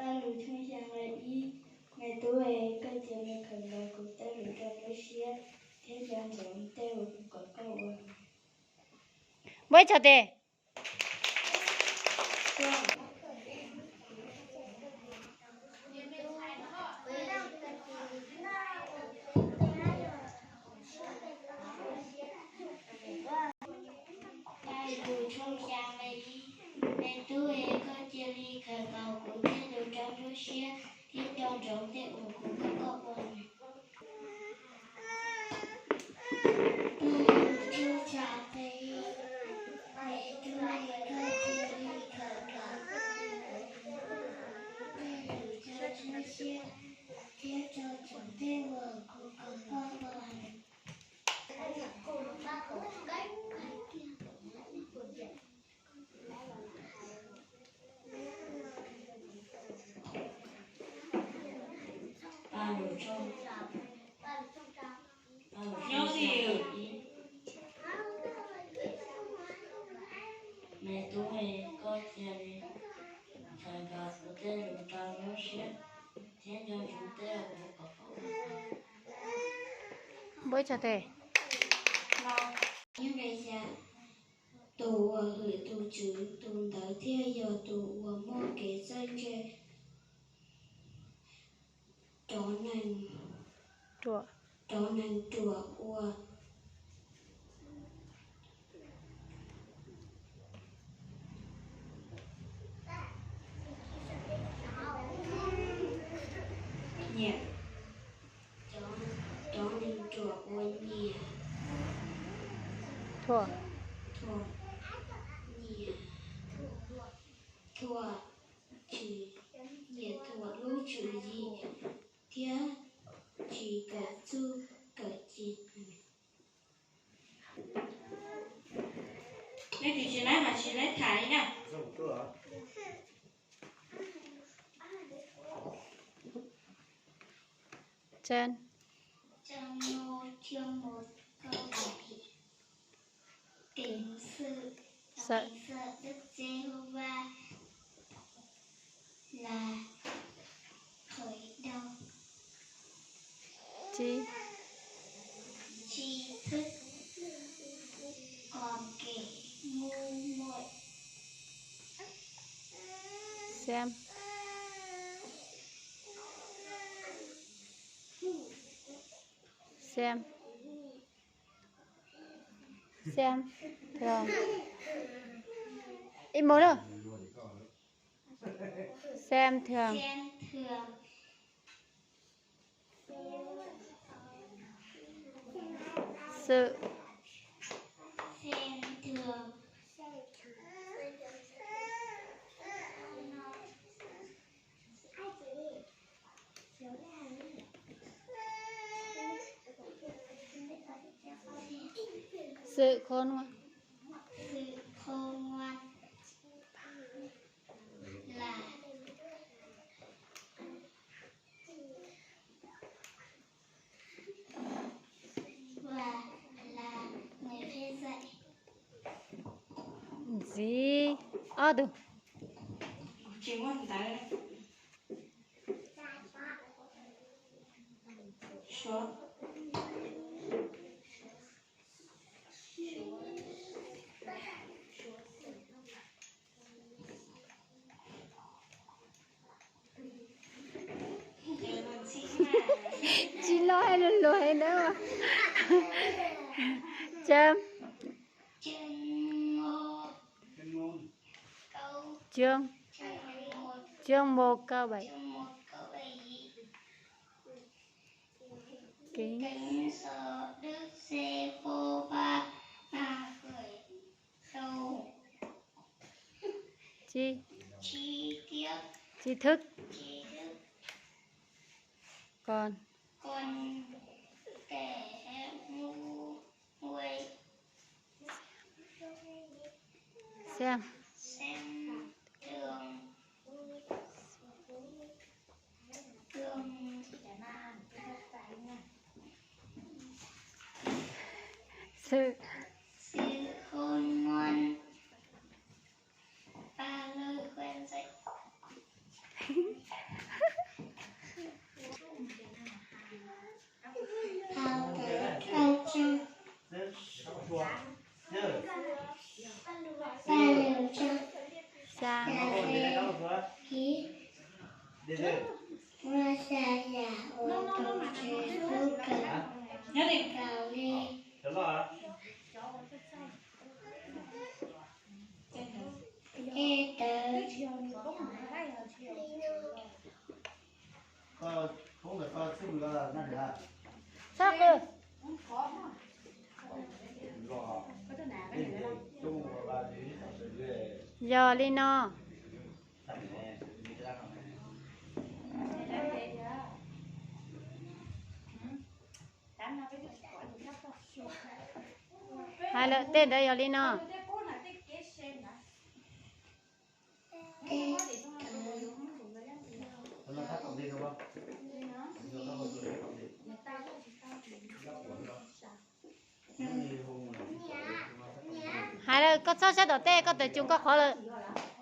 Paj Lug tshooj xyaa nqe ib. Me tub e, koj cia li khaws nkaus kuv tej lus rau lub siab thiab nco ntsoov tej uas kuv kom koj ua. Npuaj ib tsham tes. Paj Lug tshooj xyaa nqe ib. Me tub e, koj cia li khaws nkaus kuv tej lus rau lub siab thiab nco ntsoov tej uas kuv kom koj ua. Paj Lug tshooj xyaa nqe ib. Me tub e, koj cia li khaws nkaus kuv tej lus rau lub siab thiab nco ntsoov tej uas kuv kom koj ua. Paj Lug tshooj, Paj Lug tshooj xyaa nqe ib. Me tub e, koj cia li khaws nkaus kuv tej lus rau lub siab thiab nco ntsoov tej uas kuv kom koj ua. Npuaj ib tsham tes. Tus uas hwm tus Tswv, tus ntawd thiaj yog tus uas muaj kev txawj ntse rov neeg, rov neeg ruam ua. Nyiam, rov neeg ruam ua nyiam, thuam, nyiam, thuam, nyiam thuam lub tswv yim thiab tsis kawm txuj kawm ci. Leej twg tsis laib mas tsis laib tham li na. Kính xưng Đức Giê-hô-va là khởi đầu, tri, tri thức, còn kẻ ngu muội. Xem. Xem. Xem thường. Ib mâu nữa. Xem thường. Xem thường. Sự. Xem thường. Sự khôn ngoan. Sự khôn ngoan là Và là người thầy dạy. Ntxiv ob tug. Tsis muaj ntawv. Suav. Tsis los hais lus luag hais ntawd. Cam. Chương, chương một câu bảy. Kính, kính sợ Đức Giê-hô-va là khởi đầu. Tri, tri tiết, tri thức, tri thức. Còn, còn kẻ ngu muội. Xem. Xem thường. Thường. Sự. Sự khôn ngoan. Ba lời khuyên dạy. Kiv, ua xya yam uas tus Tswv pub kom raws li tej tawv. Txhob qw. Yog li no. Hais lawm tej ntawd yog li no. Hais lawm, koj txhob saib tom tej, koj tawm tsuas koj qhov lawm.